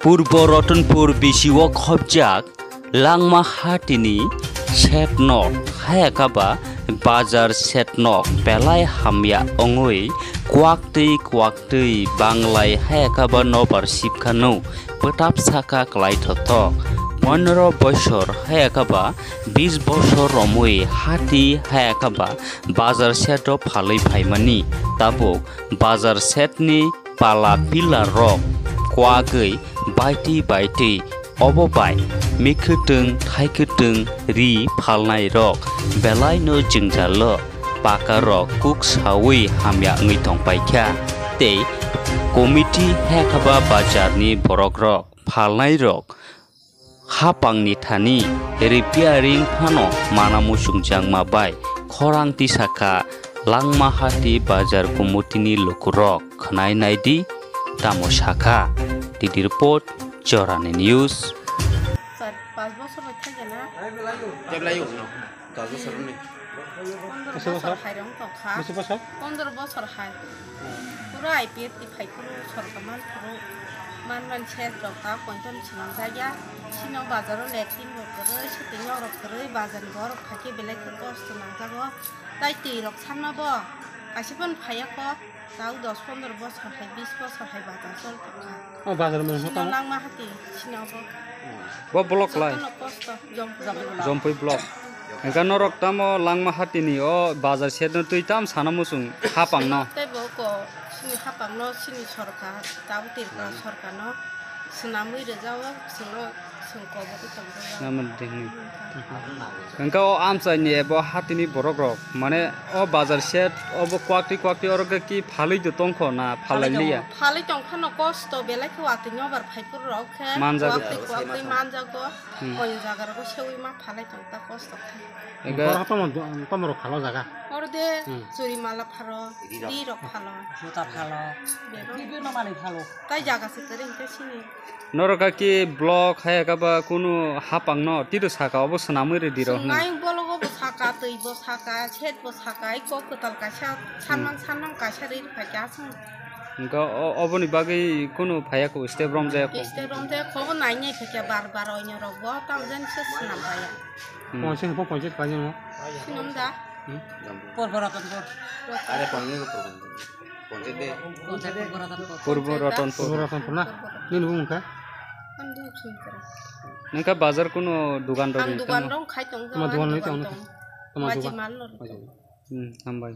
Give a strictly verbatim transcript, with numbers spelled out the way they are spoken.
Purbo Rotonpur bisi o khobjak Langma Hatini shed nok, hayakha ba bazar shed nok belai hamya wngwi kwak twi kwak twi banglai, hayakha ba nobar sibkhano bwtap saka kwlai thothok. Pondro boisor hayakha ba bis bosor romwi hati hayakha ba bazar shed o phalwi phaimani. Tabuk bazar shed ni pala pillar rok kwagwi baitwi baitwi, obo bai mikhwtwng thaikhwtwng ri phalnai rok belai no jwngjal o paka rok kuk sawi hamya wngwi tong paikha. Tei committee hayakha ba bazar ni borok rok phalnai rok hapang ni thani repairing phano mana muchungjakma bai khorang tisakha Langma Hati bazar committee ni lukurok. Khwnai naidi tamo sakha. T D report, Jorani News. Sir, pas bosor bai thai gana. Tebla yuk no. Dos bosor ni. Pondro bosor hai rong tong kha. Bisi bosor? Pondro bosor hai. Pura I P F T phai phuru sorkar man phuru man man ses rok ta pointon swnam jaya. Sino bazaro latrine rok kwrwi, sitting rok kwrwi, bazar ni borok phai khe belai khe kosto nangjago. Tai twi rok sanma bo kaisa phano phaiya kho. Tau dos pondro bosor hai, bis bosor hai bazar chol tongkha. O bazar mung Sino tamo? Langma Hati, sino bo. Bo block lai? Jotono kosto, Jompui block. Jompui block. Engka norok tamo Langma Hatini o bazar shed no twi tam sana muchung hapang no? Tei bo ko sini hapang no sini sorkar, tabo Tripura sorkar no swnamwi rwjao, swngo. Naman dingni. Engka o amchaini ebo hatini borok rok, mane o bazar shed obo kwakti kwakti oro khe ki phalwi do tongkho na phalai liya? Phalwi tong phano kosto belai khe watwi nobar phai phuru rok khe Manjago. Kwakti kwakti manjago. Hmm. Koi jaga rogo sewi ma phalai tong ta kosto khe. Engka Bora tomo, tomo rok phalo jaga. Oro de Hmm. Churi mala pharo, ri rok phalo. Juta phalo. Bebak. Bibino manwi phalo. Tai jaga se kwrwi hwnkhe sini. Norok kaki block hai kaba kunu hapang no tito saka obo swnamwi rwdi rok hwnwi. Swngmai block obo saka, twi bo saka, shed bo saka, ai kok kwtal kaisa sanman Hmm. Sanman kaisa rwi rwkha khe aswk. Hwnkhe o-, oboni bagwi kunu phaiya kho, step romjaya kho. Step romjaya kho, obo nai nai phaikha bar bar oinw rok bo, tamo jani se swnam paiya. Hmm. Ponchayat, ponchayat kainwi no? Swnam da? Hmm? Purbo Ratanpur. Are ponchayat ko purbo. Ponchayat de. Purbo Ratanpur. Purbo Ratanpur na? Nini bumung kha? Ani bumung Singkara. Nengka bazar kuno dugan rok ni tamo? Ang dugan rok khai tong. Tama dugan ni tamo? Tama dugan. Maji mal no. Hmm, hambai.